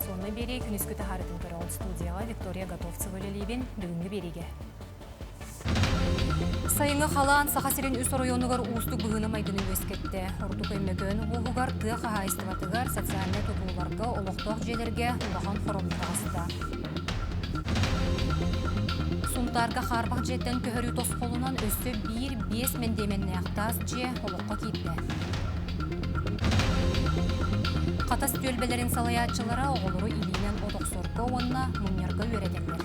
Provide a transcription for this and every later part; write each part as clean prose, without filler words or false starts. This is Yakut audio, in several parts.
информационнай биэрии күнүскү таһаарытын көрөҕүт студияҕа Виктория Готовцева үлэлиибин. Бүгүҥҥү биэриигэ. Сайыҥҥы халаан Саха сирин үс оройуонугар уустук быһыыны-майгыны үөскэттэ. Ордук Өймөкөөн улууһугар тыа хаһаайыстыбатыгар, социальнай тутууларга, олохтоох дьиэлэргэ улахан хоромньу таҕыста. Сунтаарга хаарбах дьиэттэн көһөрүү тосхолунан өссө биир биэс мэндиэмэннээх таас дьиэ олоххо киирдэ. Хатас түөлбэлэрин салайааччылара оҕолору илиинэн от охсорго уонна мунньарга үөрэтэллэр.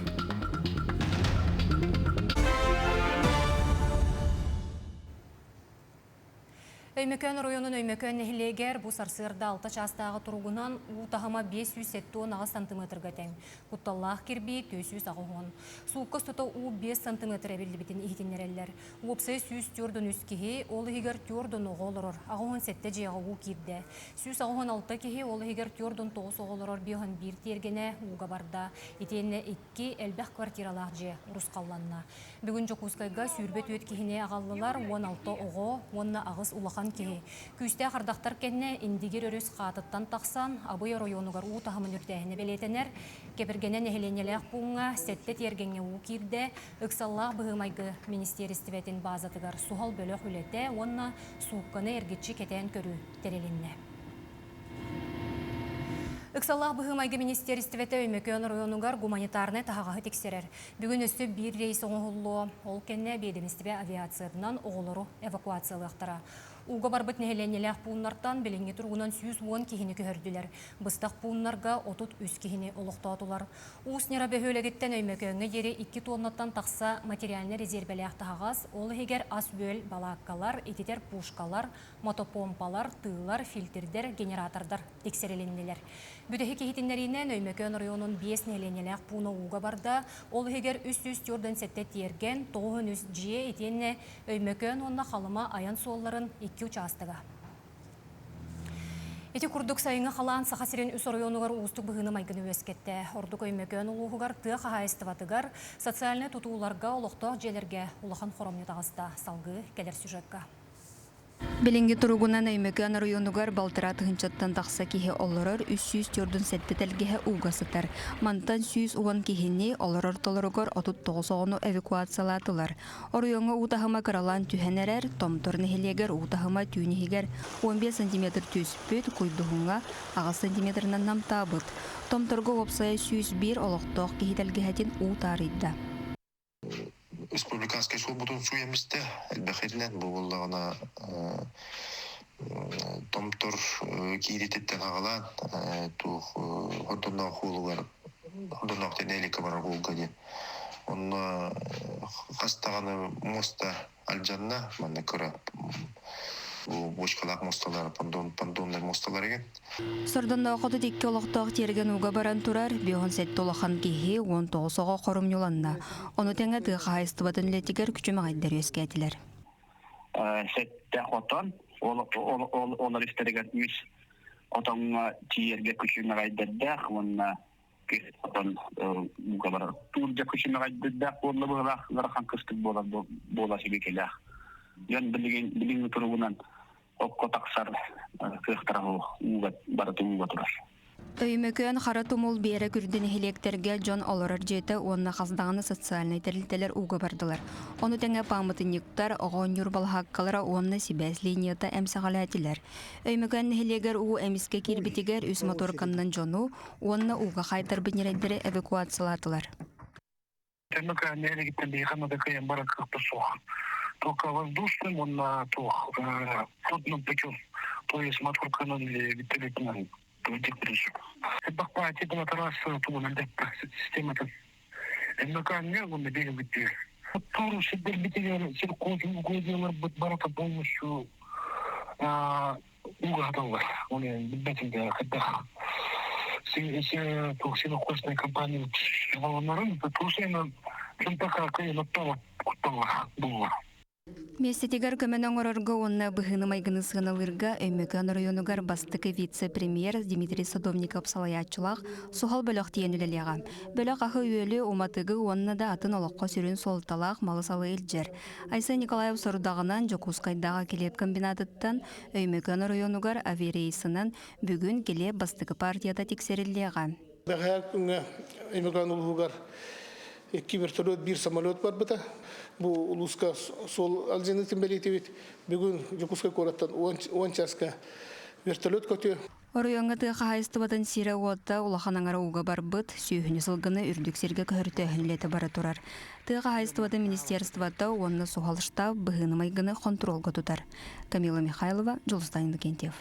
Өймөкөөн оройуонун Өймөкөөн нэһилиэгэр бу сарсыарда алта чаастааҕы туругунан уу таһыма 578 сантыметрга тэҥ. Кутталлаах кирбии 480. Суукка устата уу 5 сантыметр эбиллибитин иһитиннэрэллэр. Уопсайа 143 киһи, ол иһигэр 4 оҕо олорор, 87 дьиэҕэ уу киирдэ. 186 киһи, ол иһигэр 49 оҕо олорор 51 тиэргэнэ ууга барда. Итиэннэ икки элбэх квартиралаах дьиэ урусхалланна. Бүгүн Дьокуускайга 24 киһини аҕаллылар, 16 оҕо уонна аҕыс улахан киһи. Күүстээх ардахтар кэннэ Индигир өрүс хаатыттан тахсан, Абый оройуонугар уу таһымын үрдээһинэ бэлиэтэнэр. Кэбиргэнэ нэһилиэнньэлээх пууҥҥа сэттэ тиэргэҥҥэ уу киирдэ, ыксаллаах быһыы-майгы министиэристибэтин баазатыгар суһал бөлөх үлэтэ уонна суукканы эргиччи кэтээн көрүү тэрилиннэ. Ыксаллаах быһыы-майгы министиэристибэтэ Өймөкөөн оройуонугар гуманитарнай таһаҕаһы тиксэрэр. Бүгүн өссө биир рейс оҥоһуллуо, ол кэннэ биэдэмистибэ авиациятынан оҕолору эвакуациялыахтара. Ууга барбыт нэһилиэнньэлээх пууннартан билиҥҥи туругунан 110 киһини көһөрдүлэр. Быстах пууннарга 33 киһини олохтоотулар. Уус Ньара бөһүөлэгиттэн Өймөкөөҥҥө диэри икки туоннаттан тахса материальнай резервэлээх таһаҕас, ол иһигэр ас-үөл, балааккалар, ититэр пушкалар, мотопомпалар, тыылар, фильтрдэр, генератордар тиксэрилиннилэр. Бүтэһик иһитиннэриинэн Өймөкөөн оройуонун биэс нэһилиэнньэлээх пууна ууга барда, ол иһигэр 347 тиэргэн, 93 дьиэ итиэннэ Өймөкөөн уонна Халыма айан суолларын икки учаастага. Ити курдук сайыҥҥы халаан Саха сирин үс оройуонугар уустук быһыыны-майгыны үөскэттэ. Ордук Өймөкөөн улууһугар тыа хаһаайыстыбатыгар, социальнай тутууларга, олохтоох дьиэлэргэ улахан хоромньу таҕыста. Салгыы кэлэр сюжекка. Билиҥҥи туругунан Өймөкөөн оройуонугар балтараа тыһыынчаттан тахса киһи олорор, 347 тэлгэһэ ууга сытар. Мантан 110 киһини олорор толоругар 39 оҕону эвакуациялаатылар. Оройуоҥҥа уу таһыма кыралаан түһэн эрэр, Томтор нэһилиэгэр уу таһыма түүн иһигэр 15 сантиметр түспүт, Куйдуһуҥҥа 8 сантиметрынан намтаабыт. Томторго уопсайа 101 олохтоох киһи тэлгэһэтин уу таарыйда. Республиканскай суолбутун сууйаммыста элбэх иринэн бу буоллаҕына Томтор киирититтэн аҕалаан туох Хордонноох уолугар Хордонноох диэн эликэ барар уолга диэн онно хас даҕаны муоста алдьанна манна кыра бочкалаах муосталар понтоннай муосталар эҥин Сордонноох 32 олохтоох тиэргэн ууга баран турар, 57 улахан киһи, 19 оҕо хорумньуланна. Ону тэҥэ тыа хаһаайыстыбатын үлэтигэр күчүмэҕэйдэр үөскээтилэр. Сэттэ хотон, олор истэригэр үс хотоҥҥо тиийэргэ күчүмэҕэйдэрдээх уонна хотон ууга барар. Туурдьа күчүмэҕэйдэрдээх буолла быһылаах ыарахан кыстык буолар буола сибикилээх. Дьон билигин билиҥҥи туругунан окко тахсар кыахтара суох ууга барыта ууга турар. Өймөкөөн Хара Тумул Биэрэ Күрдү нэһилиэктэргэ дьон олорор дьиэтэ уонна хас даҕаны социальнай тэрилтэлэр ууга бардылар. Ону тэҥэ пааматынньыктар, оҕо оонньуур балаһааккалара уонна сибээс линията эмсэҕэлээтилэр. Өймөкөөн нэһилиэгэр уу эмискэ киирбитигэр үс моторканнан дьону уонна ууга хаайтарбыт ньирэйдэри эвакуациялаатылар. Өймөкөөн нэһилиэгиттэн биһиги ханна да кыайан барар кыахпыт суох. Только воздушным уонна туох водным путем, то есть моторканан или вертолетынан Бакпаати была трасса тугунан деппа систематын. Өймөкөөҥҥө уонна биэрбиттэр. Туору сирдэрбитигэр сельхозугодияларбыт барыта полностью ууга хаталлар. Оны билбэтим да хайдах сельхозная компания баланарын тусайынан чынтака кыйын оттообот кутталлар булла. Миэстэтигэр көмөнү оҥорорго уонна быһыыны-майгыны сыаналыырга Өймөкөөн оройуонугар бастакы вице-премьер Дмитрий Садовников салайааччылаах суһал бөлөх тиийэн үлэлиэҕэ. Бөлөх аһы-үөлү, уматыгы уонна да атын олоххо сүрүн суолталаах малы-салы илдьэр. Айсен Николаев сорудаҕынан Дьокуускайдааҕы килиэп комбинатыттан Өймөкөөн оройуонугар авиарейсынан бүгүн килиэп бастакы партията тиксэриллиэҕэ. Бэҕэһээ күҥҥэ Өймөкөөн улууһугар икки вертолет, биир самолет барбыта. Бу улууска суол алдьаныытын бэлиэтибит. Бүгүн Дьокуускай куораттан 10 чааска вертолет көтүө. Оройуоҥҥа тыа хаһаайыстыбатын сирэ-уота улахан аҥара ууга барбыт, сүөһүнү сылгыны үрдүк сиргэ көһөртөөһүн үлэтэ бара турар. Тыа хаһаайыстыбатын министерствота уонна суһал штаб быһыыны-майгыны хонтуруолга тутар. Камила Михайлова, Дьулустан Иннокентьев.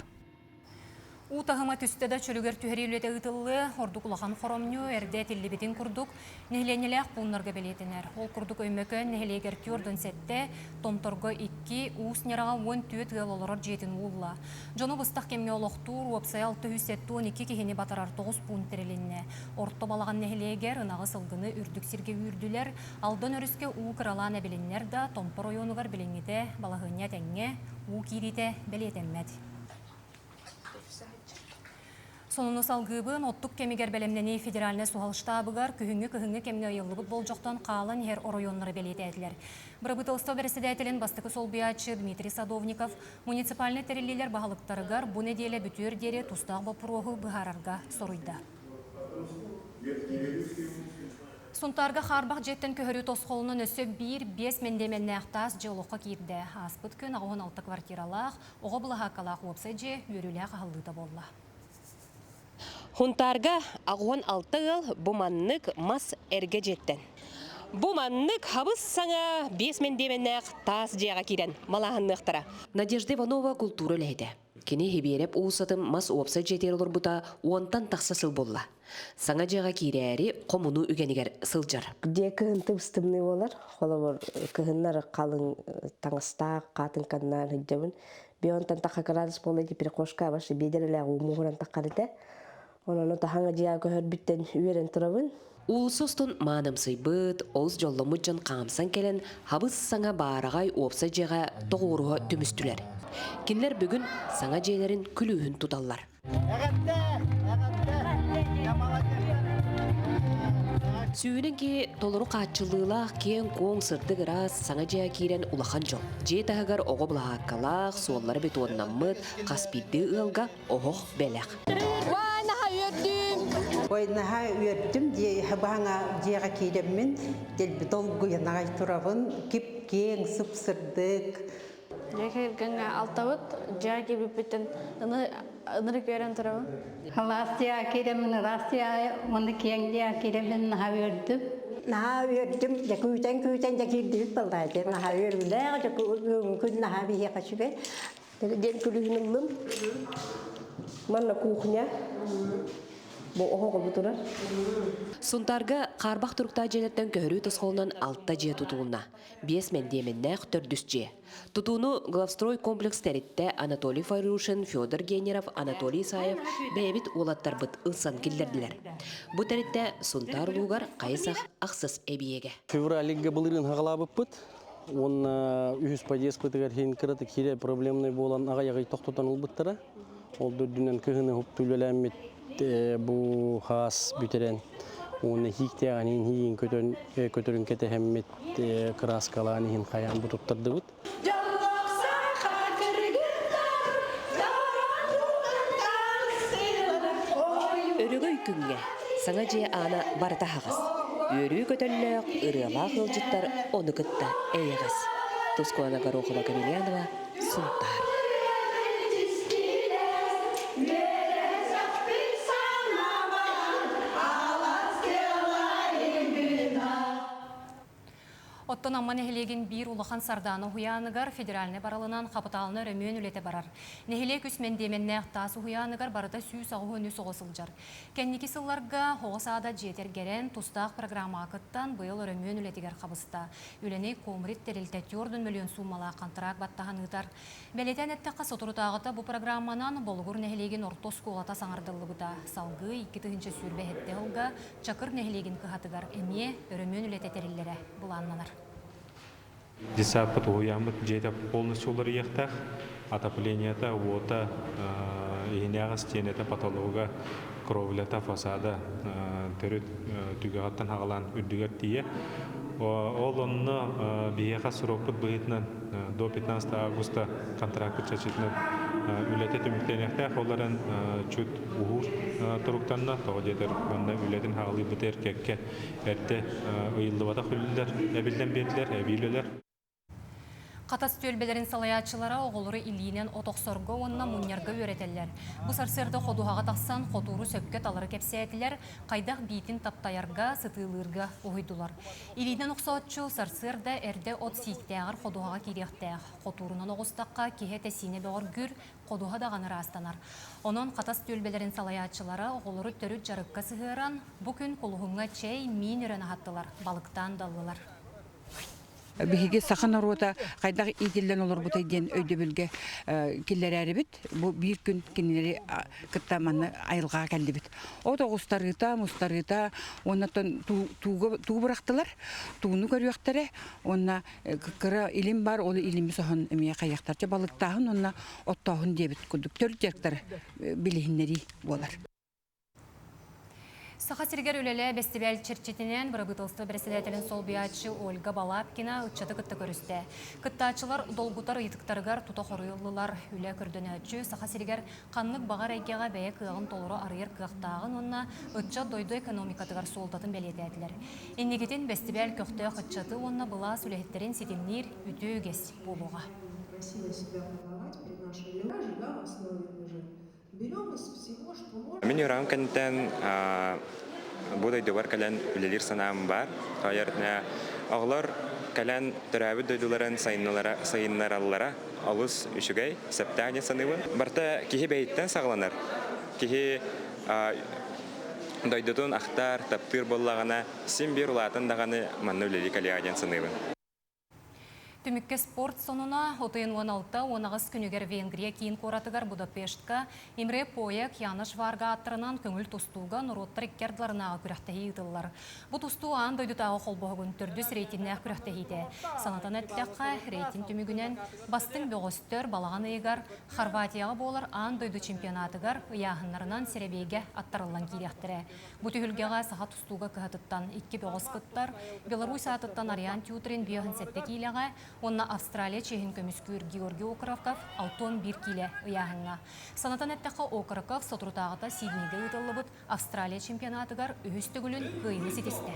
Уу таһыма түстэ да чөлүгэр түһэрии үлэтэ ыытыллыа, ордук улахан хоромньу эрдэ этиллибитин курдук, нэһилиэнньэлээх пууннарга бэлиэтэнэр. Ол курдук Өймөкөөн нэһилиэгэр 47, Томторго 2, Уус Ньараҕа 14 ыал олорор дьиэтин уулла. Дьону быстах кэмҥэ олохтуур уопсайа 672 киһини батарар 9 пуун тэрилиннэ. Орто Балаҕан нэһилиэгэр ынаҕы-сылгыны үрдүк сиргэ үүрдүлэр, Алдан өрүскэ уу кыралаан эбилиннэр да, Томпо оройуонугар билиҥҥитэ балаһыанньа этэҥҥэ, уу киириитэ бэлиэтэммэт. Сонуну салгыыбын оттук кэмигэр бэлэмнэнии федеральнай суһал штабыгар күһүҥҥү-кыһыҥҥы кэмҥэ ыйыллыбыт болдьохтон хаалан иһэр оройуоннары бэлиэтээтилэр. Бырабыыталыстыба бэрэссэдээтэлин бастакы солбуйааччы Дмитрий Садовников муниципальнай тэриллиилэр баһылыктарыгар бу нэдиэлэ бүтүөр диэри тустаах боппуруоһу быһаарарга соруйда. Сунтаарга хаарбах дьиэттэн көһөрүү тосхолунан өссө биир биэс мэндиэмэннээх таас дьиэ олоххо киирдэ. Ааспыт күн 86 квартиралаах, оҕо былаһааккалаах уопсай дьиэ үөрүүлээх аһыллыыта буолла. Хунтаарга 86 ыал бу маннык мас эргэ дьиэттэн. Бу маннык хабыс саҥа биэс мэндиэмэннээх таас дьиэҕэ киирэн малааһынныахтара. Надежда Иванова култуура үлэһитэ. Кини Хибиэрэп уулуссатын мас уопсай дьиэтигэр олорбута уонтан тахса сыл буолла. Саҥа дьиэҕэ киирээри хомунуу үгэнигэр сылдьар. Дьиэ кыһын тыбыс-тымныы буолар. Холобур, кыһыннар халыҥ таҥастаах, хаатыҥканнаан сылдьабын. Бионтан тахха кыраадыс буола ити прихожка ваши биэдэрэлээх уу муҥуран таххар этэ. Онон таһаҥа дьиэҕэ көһөрбүттэн үөрэн турабын. Уулусса устун маанымсыйбыт, олус дьолломмут дьон хаамсан кэлэн, хабыс-саҥа баараҕай уопсай дьиэҕэ тоҕуоруһа түмүстүлэр. Кинилэр бүгүн саҥа дьиэлэрин күлүүһүн туталлар. Сүүнэ киһи толору хааччыллыылаах киэҥ-куоҥ сырдык ыраас саҥа дьиэ киирэн улахан дьол. Дьиэ таһыгар оҕо былаһааккалаах, суоллара бетоннаммыт, хас биирдии ыалга оһох бэлэх. Вай, наһаа үөрдүм. Ой, наһаа үөрдүм дьиэ баһаҥа дьиэҕэ киирэммин дэлби долгуйан аҕай турабын кип-киэҥ сып-сырдык Дьиэ кэргэҥҥэ алтабыт, дьиэҕэ киирбиппиттэн ынырык үөрэн турабын. Халаас дьиэҕэ киирэммин ыраас дьиэҕэ уонна киэҥ дьиэҕэ киирэммин наһаа үөрдүм. Наһаа үөрдүм, дьэ күүтэн-күүтэн дьэ киирдибит буоллаҕа дьэ наһаа үөрүүлээх, дьэ күн наһаа биһиэхэ үчүгэй. Диэн күлүүһүн ыллым. Манна кухня. Бу оһоҕо турар. Сунтаарга хаарбах туруктаах дьиэлэртэн көһөрүү тосхолунан алта дьиэ тутулунна. Биэс мэндиэмэннээх төрдүс дьиэ. Тутууну Главстрой комплекс тэрилтэ Анатолий Фарюшин, Федор Генеров, Анатолий Исаев бэйэбит уолаттарбыт ылсан киллэрдилэр. Бу тэрилтэ Сунтаар улуугар хайысах ахсыс эбийиэгэ. Февральга былырыын хаҕалаабыппыт. Уонна үһүс подъездпытыгар иһин кыратык киирэ проблемный буолан аҕай-аҕай тохтотон ылбыттара. Ол да үрдүнэн кыһыны уһукту үлэлээммит бу хаас бүтэрэн уонна иһииктээҕин иһин иһиин көтөн көтөрүн кэтэһэммит кырааскалаан иһин хайаан бу туттардыбыт. Өрөгөй күҥҥэ саҥа дьиэ аана барыта аһаҕас. Үөрүү көтөллөөх, ырыалаах ыалдьыттар ону кытта эйэҕэс. Тускуана Горохова-Камильянова, Сунтаар. Оттон Амма нэһилиэгин биир улахан Сардаана уһуйааныгар федеральнай барылынан хапытаалына өрөмүөн үлэтэ барар. Нэһилиэк үс мэндиэмэннээх таас уһуйааныгар барыта 183 оҕо сылдьар. Кэнники сылларга оҕо саада дьиэтэ эргэрэн, тустаах программаҕа кыттан, быйыл өрөмүөн үлэтигэр хабыста. Үлэни Комрит тэрилтэ 4 мөлүйүөн сууммалаах хантараак баттаһан ыытар. Бэлиэтээн эттэххэ, соторутааҕыта бу программанан Болугур нэһилиэгин орто оскуолата саҥардыллыбыта. Салгыы 2027 сылга Чакыр нэһилиэгин кыһатыгар эмиэ өрөмүөн үлэтэ тэриллэрэ былааннанар. Детсадпыт уһуйааммыт дьиэтэ полностью уларыйыахтаах. Отоплениета, уота, иһинээҕи стенэтэ, потолога, кровлята, фасада төрүт түгэҕиттэн хаҕалаан үрдүгэр тиийэ. Ол онно биһиэхэ срокпут быһыытынан до 15 августа контракт чачытынан үлэтэ түмүктэниэхтээх, ол эрэн чут уһуур туруктанна, тоҕо диэтэр манна үлэтин хаалыйбыта эркэккэ эрдэ ыйыллыбатах үлэлэр эбиллэн биэрдилэр, эбии үлэлэр. Хатас түөлбэлэрин салайааччылара оҕолору илиинэн от охсорго уонна мунньарга үөрэтэллэр. Бу сарсыарда ходуһаҕа тахсан хотууру сөпкө талары кэпсээтилэр, хайдах биитин таптайарга, сытыылыырга уһуйдулар. Илиинэн охсооччу сарсыарда эрдэ от сииктээҕэр ходуһаҕа киириэхтээх. Хотуурунан оҕустахха киһи этэ-сиинэ бөҕөргүүр, ходуһа даҕаны ыраастанар. Онон Хатас түөлбэлэрин салайааччылара оҕолору төрүт дьарыкка сыһыаран, бу күн кулуһуҥҥа чэй, миин өрөн аһаттылар, балыктаан да ыллылар. Биһиги саха норуота хайдах иитиллэн олорбутай диэн өйдөбүлгэ киллэрээрибит. Бу биир күн кинилэри кытта манна айылҕаҕа кэллибит. От оҕустарыыта, мустарыыта уонна тууга туу бырахтылар, тууну көрүөхтэрэ уонна кыра илим бар, ол илими соһон эмиэ хайыахтар. Балыктааһын уонна оттооһун диэбит курдук төрүт дьарыктары билиһиннэрии буолар. Саха сиригэр үлэлээ бэстибээл чэрчитинэн бырабыыталыстыба бэрэссэдээтэлин солбуйааччы Ольга Балабкина ыччаты кытта көрүстэ. Кыттааччылар долгутар ыйытыктарыгар тута хоруй ыллылар. Үлэ көрдөнөөччү Саха сиригэр ханнык баҕар эйгэҕэ бэйэ кыаҕын толору арыйар кыахтааҕын уонна ыччат дойду экономикатыгар суолтатын бэлиэтээтилэр. Инникитин бэстибээл көхтөөх ыччаты уонна былаас үлэһиттэрин ситимниир үтүө үгэс буолуоҕа. Мин үөрэҕим кэнниттэн бу дойдубар кэлэн үлэлиир санаам баар. Тоойор оҕолор кэлэн төрөөбүт дойдуларын сайыннараллара олус үчүгэй, сөптөөх диэн саныыбын. Барыта киһи бэйиттэн саҕаланар. Киһи дойдутун ахтар, таптыыр буоллаҕына, син биир улаатан даҕаны манна үлэлии кэлиэҕэ диэн саныыбын. Түмүккэ спорт сонуна отуйун 16-18 күнүгэр Венгрия киин куоратыгар Будапештка Имре Поек Янош Варга ааттарынан көҥүл тустууга норуоттар икки ардыларынааҕы күрэхтэһии ыытыллар. Бу тустуу аан дойдутааҕы холбоһугун төрдүс рейтиннээх күрэхтэһиитэ. Санатан эттэххэ, рейтинг түмүгүнэн бастыҥ бөҕөстөр балаҕан ыйыгар Хорватияҕа буолар аан дойду чемпионатыгар ыйааһыннарынан сэрэбиэйгэ аттарыллан киириэхтэрэ. Бу түһүлгэҕэ саха тустууга кыһатыттан икки бөҕөс кыттар, Беларусь аатыттан Ариан Тютрин 57 киилэҕэ уонна Австралия чиэһин көмүскүүр Георгий Окоровков 61 киилэ ыйааһыҥҥа. Санатан эттэххэ, Окороков соторутааҕыта Сиднейгэ ыытыллыбыт Австралия чемпионатыгар үһүс төгүлүн кыайыыны ситистэ.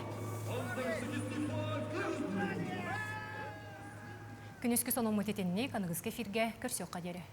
Күнүскү сонуммут итинник аныгыскы эфиргэ көрсүөххэ диэри.